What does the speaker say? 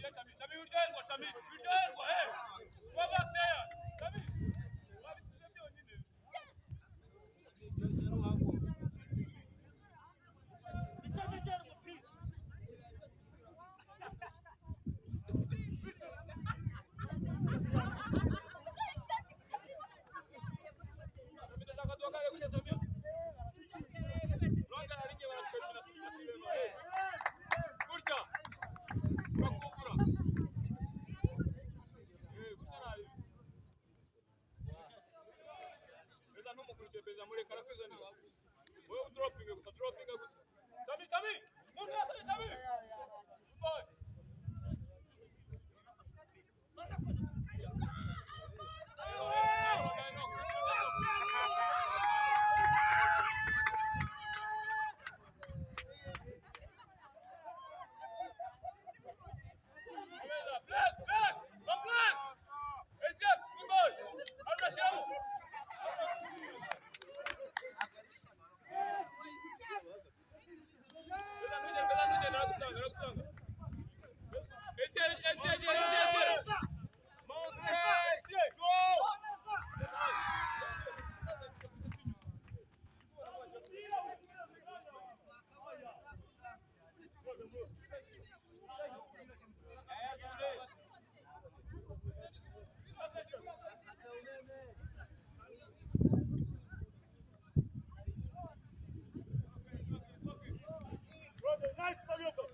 Chami, Chami, wiryoherwa, hey! Go back there! Chami! Wabisize byonyine. Chami, ndashaka duhagarare gutya, Chami. Duhagarare igihe baratwemera, sisirema, hey! Gutya! Turakuvura. Eh, gutya nabi. Perezida ntumukurikiye, perezida mureka arakwizanira. Wowe udropinge gusa, dropinge gusa. Chami, Chami! Muntu yasabye Chami! Boy! Bless, bless, bless! Etienne, good ball! Arunashyiramo! Beza ntugende, beza ntugende, aragusanga, aragusanga. Etienne, Etienne, Etienne, Etienne! Etienne, go! Nice, Savioka.